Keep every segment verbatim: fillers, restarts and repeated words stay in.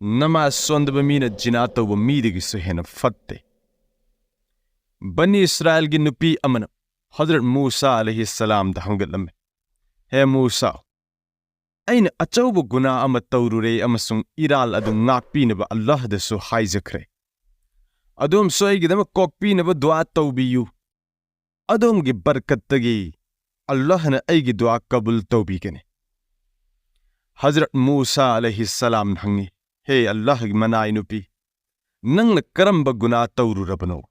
ꯅꯃꯥꯖ ꯁꯣꯟꯗꯕ ꯃꯤꯅ ꯖꯤꯅꯥ ꯇꯧꯕ ꯃꯤꯗꯒꯤꯁꯨ ꯍꯦꯟꯅ ꯐꯠꯇꯦ꯫ ꯕꯅꯤ ꯏꯁꯔꯥꯏꯜꯒꯤ ꯅꯨꯄꯤ ꯑꯃꯅ ꯍꯖꯔꯠ ꯃꯨꯁꯥ ꯑꯂꯩꯍꯤ ꯁꯂꯥꯝꯗ ꯍꯪꯒꯠꯂꯝꯃꯤ, "ꯍꯦ ꯃꯨꯁꯥ, ꯑꯩꯅ ꯑꯆꯧꯕ ꯒꯨꯅꯥ ꯑꯃ ꯇꯧꯔꯨꯔꯦ ꯑꯃꯁꯨꯡ ꯏꯔꯥꯜ ꯑꯗꯨ ꯉꯥꯛꯄꯤꯅꯕ ꯑꯜꯂꯥꯍꯗꯁꯨ ꯍꯥꯏꯖꯈ꯭ꯔꯦ꯫ ꯑꯗꯣꯝꯁꯨ ꯑꯩꯒꯤꯗꯃꯛ ꯀꯣꯛꯄꯤꯅꯕ ꯗꯨꯋꯥ ꯇꯧꯕꯤꯌꯨ꯫ ꯑꯗꯣꯝꯒꯤ ꯕꯔꯀꯠꯇꯒꯤ ꯑꯜꯂꯥꯍꯅ ꯑꯩꯒꯤ ꯗꯨꯋꯥ ꯀꯕꯨꯜ ꯇꯧꯕꯤꯒꯅꯤ꯫" ꯍꯖꯔꯠ ꯃꯨꯁꯥ ꯑꯂꯩꯍꯤ ꯁꯂꯥꯝꯅ ꯍꯪꯉꯤ, "ꯍꯦ ꯑꯜꯂꯥꯍꯒꯤ ꯃꯅꯥꯏ ꯅꯨꯄꯤ, ꯅꯪꯅ ꯀꯔꯝꯕ ꯒꯨꯅꯥ ꯇꯧꯔꯨꯔꯕꯅꯣ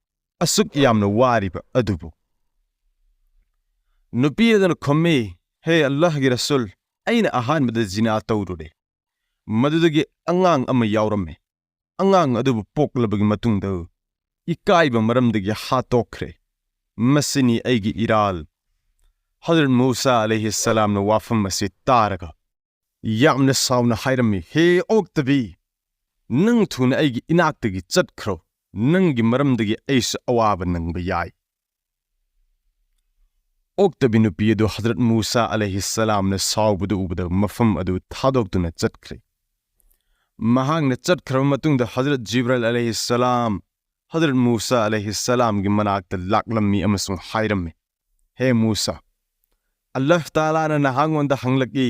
ꯑꯁꯨꯛ ꯌꯥꯝꯅ ꯋꯥꯔꯤꯕ ꯑꯗꯨꯕꯨ?" ꯅꯨꯄꯤ ꯑꯗꯨꯅ ꯈꯨꯝꯃꯤ, "ꯍꯦ ꯑꯜꯂꯥꯍꯒꯤ ꯔꯁꯨꯜ, ꯑꯩꯅ ꯑꯍꯥꯟꯕꯗ ꯖꯤꯅꯥ ꯇꯧꯔꯨꯔꯦ꯫ ꯃꯗꯨꯗꯒꯤ ꯑꯉꯥꯡ ꯑꯃ ꯌꯥꯎꯔꯝꯃꯤ꯫ ꯑꯉꯥꯡ ꯑꯗꯨꯕꯨ ꯄꯣꯛꯂꯕꯒꯤ ꯃꯇꯨꯡꯗ ꯏꯀꯥꯏꯕ ꯃꯔꯝꯗꯒꯤ ꯍꯥꯠꯇꯣꯛꯈ꯭ꯔꯦ꯫ ꯃꯁꯤꯅꯤ ꯑꯩꯒꯤ ꯏꯔꯥꯜ꯫" ꯍꯖꯔꯠ ꯃꯨꯁꯥ ꯑꯂꯩꯍꯤ ꯁꯂꯥꯝꯅ ꯋꯥꯐꯝ ꯑꯁꯤ ꯇꯥꯔꯒ ꯌꯥꯝꯅ ꯁꯥꯎꯅ ꯍꯥꯏꯔꯝꯃꯤ, "ꯍꯦ ꯑꯣꯛꯇꯕꯤ, ꯅꯪ ꯊꯨꯅ ꯑꯩꯒꯤ ꯏꯅꯥꯛꯇꯒꯤ ꯆꯠꯈ꯭ꯔꯣ꯫ ꯅꯪꯒꯤ ꯃꯔꯝꯗꯒꯤ ꯑꯩꯁꯨ ꯑꯋꯥꯕ ꯅꯪꯕ ꯌꯥꯏ꯫" ꯑꯣꯛꯇꯕꯤ ꯅꯨꯄꯤ ꯑꯗꯨ ꯍꯖꯔꯠ ꯃꯨꯁꯥ ꯑꯂꯩꯍꯤ ꯁꯂꯥꯝꯅ ꯁꯥꯎꯕꯗꯨ ꯎꯕꯗ ꯃꯐꯝ ꯑꯗꯨ ꯊꯥꯗꯣꯛꯇꯨꯅ ꯆꯠꯈ꯭ꯔꯦ꯫ ꯃꯍꯥꯛꯅ ꯆꯠꯈ꯭ꯔꯕ ꯃꯇꯨꯡꯗ ꯍꯖꯔꯠ ꯖꯤꯕ꯭ꯔꯥꯏꯜ ꯑꯂꯩꯍꯤ ꯁꯂꯥꯝ ꯍꯖꯔꯠ ꯃꯨꯁꯥ ꯑꯂꯩꯍꯤ ꯁꯂꯥꯝꯒꯤ ꯃꯅꯥꯛꯇ ꯂꯥꯛꯂꯝꯃꯤ ꯑꯃꯁꯨꯡ ꯍꯥꯏꯔꯝꯃꯤ, "ꯍꯦ ꯃꯨꯁꯥ, ꯑꯜꯂꯥꯍ ꯇꯥꯂꯥꯅ ꯅꯍꯥꯛꯉꯣꯟꯗ ꯍꯪꯂꯛꯏ,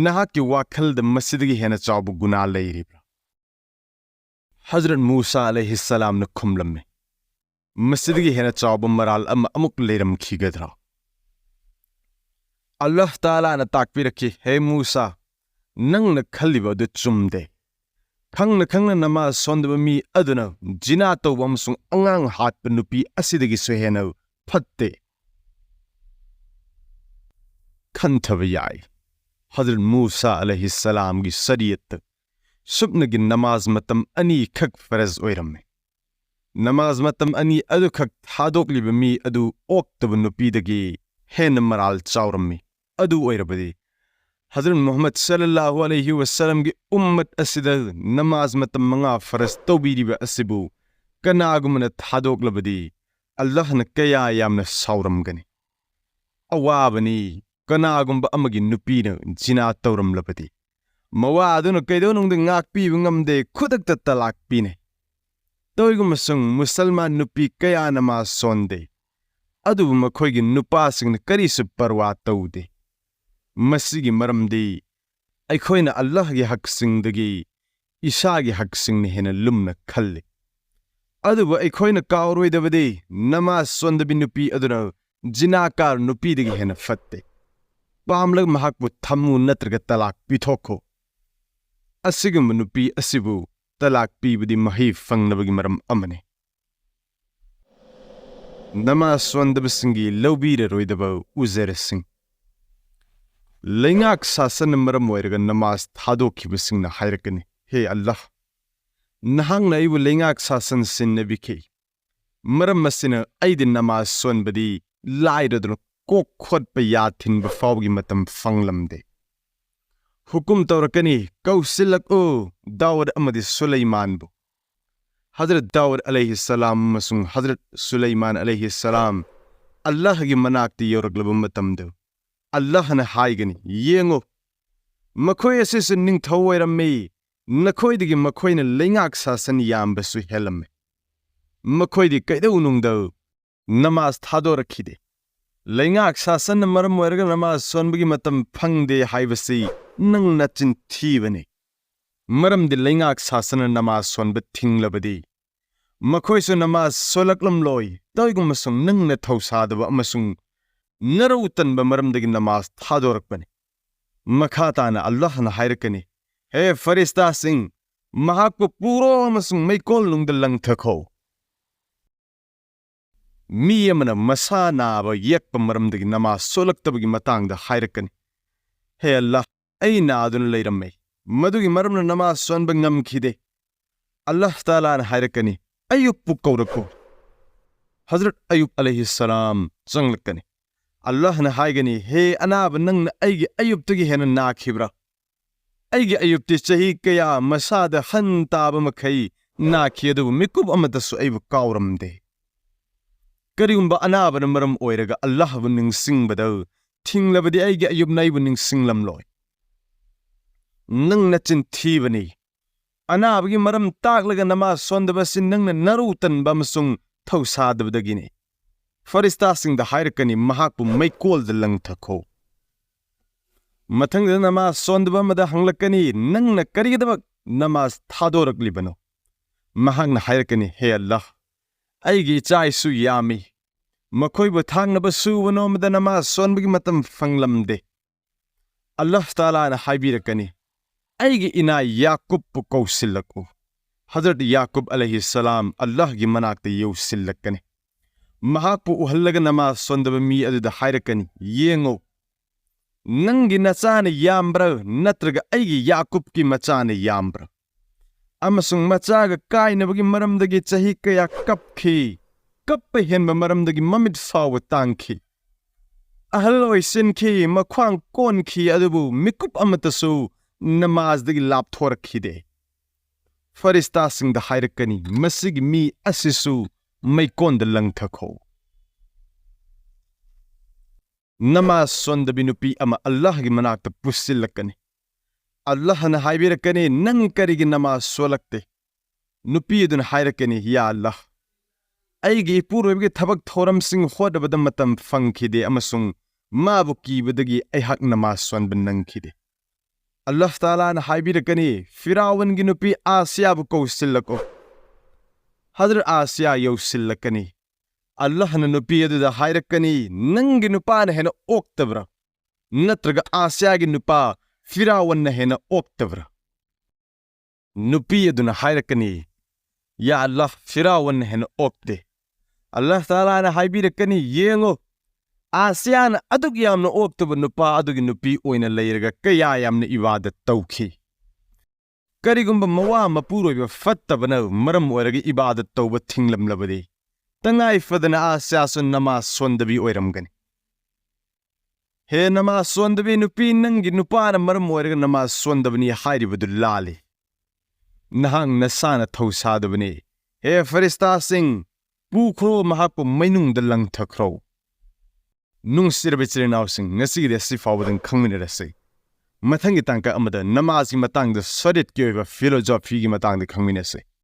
ꯅꯍꯥꯛꯀꯤ ꯋꯥꯈꯜꯗ ꯃꯁꯤꯗꯒꯤ ꯍꯦꯟꯅ ꯆꯥꯎꯕ ꯒꯨꯅꯥ ꯂꯩꯔꯤꯕ꯭ꯔꯥ?" ꯍꯖꯔꯠ ꯃꯨꯁꯥ ꯑꯂꯩꯍꯤ ꯁꯂꯥꯝꯅ ꯈꯨꯝꯂꯝꯃꯤ, "ꯃꯁꯤꯗꯒꯤ ꯍꯦꯟꯅ ꯆꯥꯎꯕ ꯃꯔꯥꯜ ꯑꯃ ꯑꯃꯨꯛ ꯂꯩꯔꯝꯈꯤꯒꯗ꯭ꯔꯥ?" ꯑꯜꯂꯥꯍ ꯇꯥꯂꯥꯅ ꯇꯥꯛꯄꯤꯔꯛꯈꯤ, "ꯍꯦ ꯃꯨꯁꯥ, ꯅꯪꯅ ꯈꯜꯂꯤꯕ ꯑꯗꯨ ꯆꯨꯝꯗꯦ꯫ ꯈꯪꯅ ꯈꯪꯅ ꯅꯃꯥꯖ ꯁꯣꯟꯗꯕ ꯃꯤ ꯑꯗꯨꯅ ꯖꯤꯅꯥ ꯇꯧꯕ ꯑꯃꯁꯨꯡ ꯑꯉꯥꯡ ꯍꯥꯠꯄ ꯅꯨꯄꯤ ꯑꯁꯤꯗꯒꯤꯁꯨ ꯍꯦꯟꯅ ꯐꯠꯇꯦ꯫" ꯈꯟꯊꯕ ꯌꯥꯏ, ꯍꯖꯔꯠ ꯃꯨꯁꯥ ꯑꯂꯩꯍꯤ ꯁꯂꯥꯝꯒꯤ ꯁꯔꯤꯌꯠꯇ ꯁꯨꯞꯅꯒꯤ ꯅꯃꯥꯖ ꯃꯇꯝ ꯑꯅꯤꯈꯛ ꯐꯔꯖ ꯑꯣꯏꯔꯝꯃꯤ꯫ ꯅꯃꯥꯖ ꯃꯇꯝ ꯑꯅꯤ ꯑꯗꯨꯈꯛ ꯊꯥꯗꯣꯛꯂꯤꯕ ꯃꯤ ꯑꯗꯨ ꯑꯣꯛꯇꯕ ꯅꯨꯄꯤꯗꯒꯤ ꯍꯦꯟꯅ ꯃꯔꯥꯜ ꯆꯥꯎꯔꯝꯃꯤ꯫ ꯑꯗꯨ ꯑꯣꯏꯔꯕꯗꯤ ꯍꯖꯔꯠ ꯃꯨꯍꯝꯃꯗ ꯁꯜꯂꯜꯂꯥꯍꯨ ꯑꯂꯩꯍꯤ ꯋꯁꯜꯂꯝꯒꯤ ꯎꯝꯃꯠ ꯑꯁꯤꯗ ꯅꯃꯥꯖ ꯃꯇꯝ ꯃꯉꯥ ꯐꯔꯖ ꯇꯧꯕꯤꯔꯤꯕ ꯑꯁꯤꯕꯨ ꯀꯅꯥꯒꯨꯝꯕꯅ ꯊꯥꯗꯣꯛꯂꯕꯗꯤ ꯑꯜꯂꯥꯍꯅ ꯀꯌꯥ ꯌꯥꯝꯅ ꯁꯥꯎꯔꯝꯒꯅꯤ꯫ ꯑꯋꯥꯕꯅꯤ, ꯀꯅꯥꯒꯨꯝꯕ ꯑꯃꯒꯤ ꯅꯨꯄꯤꯅ ꯖꯤꯅꯥ ꯇꯧꯔꯝꯂꯕꯗꯤ꯫ ꯃꯋꯥ ꯑꯗꯨꯅ ꯀꯩꯗꯧꯅꯨꯡꯗ ꯉꯥꯛꯄꯤꯕ ꯉꯝꯗꯦ, ꯈꯨꯗꯛꯇ ꯇꯂꯥꯛ ꯄꯤꯅꯩ꯫ ꯇꯧꯏꯒꯨꯝꯕꯁꯨꯡ ꯃꯨꯁꯜꯃꯥꯟ ꯅꯨꯄꯤ ꯀꯌꯥ ꯅꯃꯥꯖ ꯁꯣꯟꯗꯦ, ꯑꯗꯨꯕꯨ ꯃꯈꯣꯏꯒꯤ ꯅꯨꯄꯥꯁꯤꯡꯅ ꯀꯔꯤꯁꯨ ꯄꯔꯋꯥ ꯇꯧꯗꯦ꯫ ꯃꯁꯤꯒꯤ ꯃꯔꯝꯗꯤ ꯑꯩꯈꯣꯏꯅ ꯑꯜꯂꯥꯍꯒꯤ ꯍꯛꯁꯤꯡꯗꯒꯤ ꯏꯁꯥꯒꯤ ꯍꯛꯁꯤꯡꯅ ꯍꯦꯟꯅ ꯂꯨꯝꯅ ꯈꯜꯂꯤ꯫ ꯑꯗꯨꯕꯨ ꯑꯩꯈꯣꯏꯅ ꯀꯥꯎꯔꯣꯏꯗꯕꯗꯤ ꯅꯃꯥꯖ ꯁꯣꯟꯗꯕꯤ ꯅꯨꯄꯤ ꯑꯗꯨꯅ ꯖꯤꯅꯥꯀꯥꯔ ꯅꯨꯄꯤꯗꯒꯤ ꯍꯦꯟꯅ ꯐꯠꯇꯦ꯫ ꯄꯥꯝꯂꯒ ꯃꯍꯥꯛꯄꯨ ꯊꯝꯃꯨ ꯅꯠꯇ꯭ꯔꯒ ꯇꯂꯥꯛ ꯄꯤꯊꯣꯛꯈꯣ꯫ ꯑꯁꯤꯒꯨꯝꯕ ꯅꯨꯄꯤ ꯑꯁꯤꯕꯨ ꯇꯂꯥꯛ ꯄꯤꯕꯗꯤ ꯃꯍꯩ ꯐꯪꯅꯕꯒꯤ ꯃꯔꯝ ꯑꯃꯅꯤ꯫ ꯅꯃꯥꯖ ꯁꯣꯟꯗꯕꯁꯤꯡꯒꯤ ꯂꯧꯕꯤꯔꯔꯣꯏꯗꯕ ꯎꯖꯔꯁꯤꯡ꯫ ꯂꯩꯉꯥꯛ ꯁꯥꯁꯟꯅ ꯃꯔꯝ ꯑꯣꯏꯔꯒ ꯅꯃꯥꯖ ꯊꯥꯗꯣꯛꯈꯤꯕꯁꯤꯡꯅ ꯍꯥꯏꯔꯛꯀꯅꯤ, "ꯍꯦ ꯑꯜꯂꯥꯍ, ꯅꯍꯥꯛꯅ ꯑꯩꯕꯨ ꯂꯩꯉꯥꯛ ꯁꯥꯁꯟ ꯁꯤꯟꯅꯕꯤꯈꯤ꯫ ꯃꯔꯝ ꯑꯁꯤꯅ ꯑꯩꯗꯤ ꯅꯃꯥꯖ ꯁꯣꯟꯕꯗꯤ ꯂꯥꯏꯔꯗꯅ ꯀꯣꯛ ꯈꯣꯠꯄ ꯌꯥ ꯊꯤꯟꯕ ꯐꯥꯎꯕꯒꯤ ꯃꯇꯝ ꯐꯪꯂꯝꯗꯦ"꯫ ꯍꯨꯀꯨꯝ ꯇꯧꯔꯛꯀꯅꯤ, "ꯀꯧꯁꯤꯜꯂꯛꯎ ꯗꯥꯎꯗ ꯑꯃꯗꯤ ꯁꯨꯂꯩꯃꯥꯟꯕꯨ"꯫ ꯍꯖꯔꯠ ꯗꯥꯎꯗ ꯑꯂꯩꯍꯤ ꯁꯂꯥꯝ ꯑꯃꯁꯨꯡ ꯍꯖꯔꯠ ꯁꯨꯂꯩꯃꯥꯟ ꯑꯂꯩꯍꯤ ꯁꯂꯥꯝ ꯑꯜꯂꯥꯍꯒꯤ ꯃꯅꯥꯛꯇ ꯌꯧꯔꯛꯂꯕ ꯃꯇꯝꯗ ꯑꯜꯂꯥꯍꯅ ꯍꯥꯏꯒꯅꯤ, "ꯌꯦꯡꯉꯨ, ꯃꯈꯣꯏ ꯑꯁꯤꯁꯨ ꯅꯤꯡꯊꯧ ꯑꯣꯏꯔꯝꯃꯤ, ꯅꯈꯣꯏꯗꯒꯤ ꯃꯈꯣꯏꯅ ꯂꯩꯉꯥꯛ ꯁꯥꯁꯟ ꯌꯥꯝꯕꯁꯨ ꯍꯦꯜꯂꯝꯃꯤ꯫ ꯃꯈꯣꯏꯗꯤ ꯀꯩꯗꯧꯅꯨꯡꯗ ꯅꯃꯥꯖ ꯊꯥꯗꯣꯔꯛꯈꯤꯗꯦ꯫ ꯂꯩꯉꯥꯛ ꯁꯥꯁꯟꯅ ꯃꯔꯝ ꯑꯣꯏꯔꯒ ꯅꯃꯥꯖ ꯁꯣꯟꯕꯒꯤ ꯃꯇꯝ ꯐꯪꯗꯦ ꯍꯥꯏꯕꯁꯤ ꯅꯪ ꯅꯆꯤꯟ ꯊꯤꯕꯅꯤ꯫ ꯃꯔꯝꯗꯤ ꯂꯩꯉꯥꯛ ꯁꯥꯁꯟꯅ ꯅꯃꯥꯖ ꯁꯣꯟꯕ ꯊꯤꯡꯂꯕꯗꯤ ꯃꯈꯣꯏꯁꯨ ꯅꯃꯥꯖ ꯁꯣꯜꯂꯛꯂꯝꯂꯣꯏ, ꯇꯧꯏꯒꯨꯝꯕꯁꯨꯡ ꯅꯪꯅ ꯊꯧꯁꯥꯗꯕ ꯑꯃꯁꯨꯡ ꯅꯔꯧ ꯇꯟꯕ ꯃꯔꯝꯗꯒꯤ ꯅꯃꯥꯖ ꯊꯥꯗꯣꯔꯛꯄꯅꯤ"꯫ ꯃꯈꯥ ꯇꯥꯅ ꯑꯜꯂꯥꯍꯅ ꯍꯥꯏꯔꯛꯀꯅꯤ, "ꯍꯦ ꯐꯔꯤꯁꯇꯥꯁꯤꯡ, ꯃꯍꯥꯛꯄꯨ ꯄꯨꯔꯣ ꯑꯃꯁꯨꯡ ꯃꯩꯀꯣꯜꯅꯨꯡꯗ ꯂꯪꯊꯈꯣ"꯫ ꯃꯤ ꯑꯃꯅ ꯃꯁꯥ ꯅꯥꯕ ꯌꯦꯛꯄ ꯃꯔꯝꯗꯒꯤ ꯅꯃꯥꯖ ꯁꯣꯜꯂꯛꯇꯕꯒꯤ ꯃꯇꯥꯡꯗ ꯍꯥꯏꯔꯛꯀꯅꯤ, "ꯍꯦ ꯑꯜꯂꯥꯍ, ꯑꯩ ꯅꯥꯗꯨꯅ ꯂꯩꯔꯝꯃꯦ, ꯃꯗꯨꯒꯤ ꯃꯔꯝꯅ ꯅꯃꯥꯖ ꯁꯣꯟꯕ ꯉꯝꯈꯤꯗꯦ"꯫ ꯑꯜꯂꯥꯍ ꯇꯥꯂꯥꯅ ꯍꯥꯏꯔꯛꯀꯅꯤ, "ꯑꯌꯨꯕꯄꯨ ꯀꯧꯔꯛꯈꯣ"꯫ ꯍꯖꯔꯠ ꯑꯌꯨꯕ ꯑꯂꯩꯍꯤ ꯁꯂꯥꯝ ꯆꯪꯂꯛꯀꯅꯤ꯫ ꯑꯜꯂꯥꯍꯅ ꯍꯥꯏꯒꯅꯤ, "ꯍꯦ ꯑꯅꯥꯕ, ꯅꯪꯅ ꯑꯩꯒꯤ ꯑꯌꯨꯕꯇꯒꯤ ꯍꯦꯟꯅ ꯅꯥꯈꯤꯕ꯭ꯔꯥ? ꯑꯩꯒꯤ ꯑꯌꯨꯕꯇꯤ ꯆꯍꯤ ꯀꯌꯥ ꯃꯁꯥꯗ ꯍꯟ ꯇꯥꯕ ꯃꯈꯩ ꯅꯥꯈꯤ, ꯑꯗꯨꯕꯨ ꯃꯤꯀꯨꯞ ꯑꯃꯠꯇꯁꯨ ꯑꯩꯕꯨ ꯀꯥꯎꯔꯝꯗꯦ"꯫ ꯀꯔꯤꯒꯨꯝꯕ ꯑꯅꯥꯕꯅ ꯃꯔꯝ ꯑꯣꯏꯔꯒ ꯑꯜꯂꯥꯍꯕꯨ ꯅꯤꯡꯁꯤꯡꯕꯗ ꯊꯤꯡꯂꯕꯗꯤ ꯑꯩꯒꯤ ꯑꯌꯨꯕꯅ ꯑꯩꯕꯨ ꯅꯤꯡꯁꯤꯡꯂꯝꯂꯣꯏ꯫ "ꯅꯪ ꯅꯆꯤꯟ ꯊꯤꯕꯅꯤ꯫ ꯑꯅꯥꯕꯒꯤ ꯃꯔꯝ ꯇꯥꯛꯂꯒ ꯅꯃꯥꯖ ꯁꯣꯟꯗꯕ ꯑꯁꯤ ꯅꯪꯅ ꯅꯔꯧ ꯇꯟꯕ ꯑꯃꯁꯨꯡ ꯊꯧꯁꯥꯗꯕꯗꯒꯤꯅꯤ꯫ ꯐꯔꯤꯁꯇꯥꯁꯤꯡꯗ ꯍꯥꯏꯔꯛꯀꯅꯤ, ꯃꯍꯥꯛꯄꯨ ꯃꯩꯀꯣꯜꯗ ꯂꯪꯊꯈꯣ"꯫ ꯃꯊꯪꯗ ꯅꯃꯥꯖ ꯁꯣꯟꯗꯕ ꯑꯃꯗ ꯍꯪꯂꯛꯀꯅꯤ, "ꯅꯪꯅ ꯀꯔꯤꯒꯤꯗꯃꯛ ꯅꯃꯥꯖ ꯊꯥꯗꯣꯔꯛꯂꯤꯕꯅꯣ?" ꯃꯍꯥꯛꯅ ꯍꯥꯏꯔꯛꯀꯅꯤ, "ꯍꯦ ꯑꯜꯂꯥꯍ, ꯑꯩꯒꯤ ꯏꯆꯥ ꯏꯁꯨ ꯌꯥꯝꯃꯤ꯫ ꯃꯈꯣꯏꯕꯨ ꯊꯥꯛꯅꯕ ꯁꯨꯕ ꯅꯣꯝꯕꯗ ꯅꯃꯥꯖ ꯁꯣꯟꯕꯒꯤ ꯃꯇꯝ ꯐꯪꯂꯝꯗꯦ"꯫ ꯑꯜꯂꯥꯍ ꯇꯥꯂꯥꯅ ꯍꯥꯏꯕꯤꯔꯛꯀꯅꯤ, "ꯑꯩꯒꯤ ꯏꯅꯥꯏ ꯌꯥꯀꯨꯕꯄꯨ ꯀꯧꯁꯤꯜꯂꯛꯎ"꯫ ꯍꯖꯔꯠ ꯌꯥꯀꯨꯕ ꯑꯂꯩꯍꯤꯁꯁꯂꯥꯝ ꯑꯜꯂꯥꯍꯒꯤ ꯃꯅꯥꯛꯇ ꯌꯧꯁꯤꯜꯂꯛꯀꯅꯤ꯫ ꯃꯍꯥꯛꯄꯨ ꯎꯍꯜꯂꯒ ꯅꯃꯥꯖ ꯁꯣꯟꯗꯕ ꯃꯤ ꯑꯗꯨꯗ ꯍꯥꯏꯔꯛꯀꯅꯤ, "ꯌꯦꯡꯉꯨ, ꯅꯪꯒꯤ ꯅꯆꯥꯅ ꯌꯥꯝꯕ꯭ꯔꯥ, ꯅꯠꯇ꯭ꯔꯒ ꯑꯩꯒꯤ ꯌꯥꯀꯨꯕꯀꯤ ꯃꯆꯥꯅ ꯌꯥꯝꯕ꯭ꯔꯥ?" ꯑꯃꯁꯨꯡ ꯃꯆꯥꯒ ꯀꯥꯏꯅꯕꯒꯤ ꯃꯔꯝꯗꯒꯤ ꯆꯍꯤ ꯀꯌꯥ ꯀꯞꯈꯤ꯫ ꯀꯞꯄ ꯍꯦꯟꯕ ꯃꯔꯝꯗꯒꯤ ꯃꯃꯤꯠ ꯐꯥꯎꯕ ꯇꯥꯡꯈꯤ꯫ ꯑꯍꯜ ꯑꯣꯏꯁꯤꯟꯈꯤ, ꯃꯈ꯭ꯋꯥꯡ ꯀꯣꯟꯈꯤ, ꯑꯗꯨꯕꯨ ꯃꯤꯀꯨꯞ ꯑꯃꯠꯇꯁꯨ ꯅꯃꯥꯖꯗꯒꯤ ꯂꯥꯞꯊꯣꯔꯛꯈꯤꯗꯦ꯫ ꯐꯔꯤꯁꯇꯥꯁꯤꯡꯗ ꯍꯥꯏꯔꯛꯀꯅꯤ, "ꯃꯁꯤꯒꯤ ꯃꯤ ꯑꯁꯤꯁꯨ ꯃꯩꯀꯣꯟꯗ ꯂꯪꯊꯈꯣ"꯫ ꯅꯃꯥꯖ ꯁꯣꯟꯗꯕꯤ ꯅꯨꯄꯤ ꯑꯃ ꯑꯜꯂꯥꯍꯒꯤ ꯃꯅꯥꯛꯇ ꯄꯨꯁꯤꯜꯂꯛꯀꯅꯤ꯫ ꯑꯜꯂꯥꯍꯅ ꯍꯥꯏꯕꯤꯔꯛꯀꯅꯤ, "ꯅꯪ ꯀꯔꯤꯒꯤ ꯅꯃꯥꯖ ꯁꯣꯜꯂꯛꯇꯦ?" ꯅꯨꯄꯤ ꯑꯗꯨꯅ ꯍꯥꯏꯔꯛꯀꯅꯤ, "ꯌꯥ ꯑꯜꯂꯥꯍ, ꯑꯩꯒꯤ ꯏꯄꯨꯔꯣꯏꯕꯒꯤ ꯊꯕꯛ ꯊꯧꯔꯝꯁꯤꯡ ꯍꯣꯠꯅꯕꯗ ꯃꯇꯝ ꯐꯪꯈꯤꯗꯦ ꯑꯃꯁꯨꯡ ꯃꯥꯕꯨ ꯀꯤꯕꯗꯒꯤ ꯑꯩꯍꯥꯛ ꯅꯃꯥꯖ ꯁꯣꯟꯕ ꯅꯪꯈꯤꯗꯦ"꯫ ꯑꯜꯂꯥꯍ ꯇꯥꯂꯥꯅ ꯍꯥꯏꯕꯤꯔꯛꯀꯅꯤ, "ꯐꯤꯔꯥꯎꯟꯒꯤ ꯅꯨꯄꯤ ꯑꯥꯁꯤꯌꯥꯕꯨ ꯀꯧꯁꯤꯜꯂꯛꯎ"꯫ ꯍꯖꯔꯠ ꯑꯥꯁꯤꯌꯥ ꯌꯧꯁꯤꯜꯂꯛꯀꯅꯤ꯫ ꯑꯜꯂꯥꯍꯅ ꯅꯨꯄꯤ ꯑꯗꯨꯗ ꯍꯥꯏꯔꯛꯀꯅꯤ, "ꯅꯪꯒꯤ ꯅꯨꯄꯥꯅ ꯍꯦꯟꯅ ꯑꯣꯛꯇꯕ꯭ꯔꯥ? ꯅꯠꯇ꯭ꯔꯒ ꯑꯥꯁꯤꯌꯥꯒꯤ ꯅꯨꯄꯥ ꯐꯤꯔꯥꯎꯟꯅ ꯍꯦꯟꯅ ꯑꯣꯛꯇꯕ꯭ꯔꯥ?" ꯅꯨꯄꯤ ꯑꯗꯨꯅ ꯍꯥꯏꯔꯛꯀꯅꯤ, "ꯌꯥ ꯑꯜꯂꯥꯍ, ꯐꯤꯔꯥꯎꯟꯅ ꯍꯦꯟꯅ ꯑꯣꯛꯇꯦ"꯫ ꯑꯜꯂꯥꯍ ꯇꯥꯂꯥꯅ ꯍꯥꯏꯕꯤꯔꯛꯀꯅꯤ, "ꯌꯦꯡꯉꯨ, ꯑꯥꯁꯤꯌꯥꯅ ꯑꯗꯨꯛ ꯌꯥꯝꯅ ꯑꯣꯛꯇꯕ ꯅꯨꯄꯥ ꯑꯗꯨꯒꯤ ꯅꯨꯄꯤ ꯑꯣꯏꯅ ꯂꯩꯔꯒ ꯀꯌꯥ ꯌꯥꯝꯅ ꯏꯕꯥꯗꯠ ꯇꯧꯈꯤ"꯫ ꯀꯔꯤꯒꯨꯝꯕ ꯃꯋꯥ ꯃꯄꯨꯔꯣꯏꯕ ꯐꯠꯇꯕꯅ ꯃꯔꯝ ꯑꯣꯏꯔꯒ ꯏꯕꯥꯗꯠ ꯇꯧꯕ ꯊꯤꯡꯂꯝꯂꯕꯗꯤ, ꯇꯉꯥꯏ ꯐꯗꯅ ꯑꯥꯁꯤꯌꯥꯁꯨ ꯅꯃꯥꯖ ꯁꯣꯟꯗꯕꯤ ꯑꯣꯏꯔꯝꯒꯅꯤ꯫ ꯍꯦ ꯅꯃꯥꯖ ꯁꯣꯟꯗꯕꯤ ꯅꯨꯄꯤ, ꯅꯪꯒꯤ ꯅꯨꯄꯥꯅ ꯃꯔꯝ ꯑꯣꯏꯔꯒ ꯅꯃꯥꯖ ꯁꯣꯟꯗꯕꯅꯤ ꯍꯥꯏꯔꯤꯕꯗꯨ ꯂꯥꯜꯂꯤ꯫ ꯅꯍꯥꯛ ꯅꯁꯥꯅ ꯊꯧꯁꯥꯗꯕꯅꯤ꯫ ꯍꯦ ꯐꯔꯤꯁꯇꯥꯁꯤꯡ, ꯄꯨꯈ꯭ꯔꯣ, ꯃꯍꯥꯛꯄꯨ ꯃꯩꯅꯨꯡꯗ ꯂꯪꯊꯈ꯭ꯔꯣ꯫ ꯅꯨꯡꯁꯤꯔꯕ ꯏꯆꯤꯜ ꯏꯅꯥꯎꯁꯤꯡ, ꯉꯁꯤꯒꯤꯗꯤ ꯑꯁꯤ ꯐꯥꯎꯕꯗꯪ ꯈꯪꯃꯤꯟꯅꯔꯁꯤ꯫ ꯃꯊꯪꯒꯤ ꯇꯥꯡꯀꯛ ꯑꯃꯗ ꯅꯃꯥꯖꯒꯤ ꯃꯇꯥꯡꯗ ꯁꯔꯤꯌꯠꯀꯤ ꯑꯣꯏꯕ ꯐꯤꯂꯣꯖꯣꯐꯤꯒꯤ ꯃꯇꯥꯡꯗ ꯈꯪꯃꯤꯟꯅꯁꯤ꯫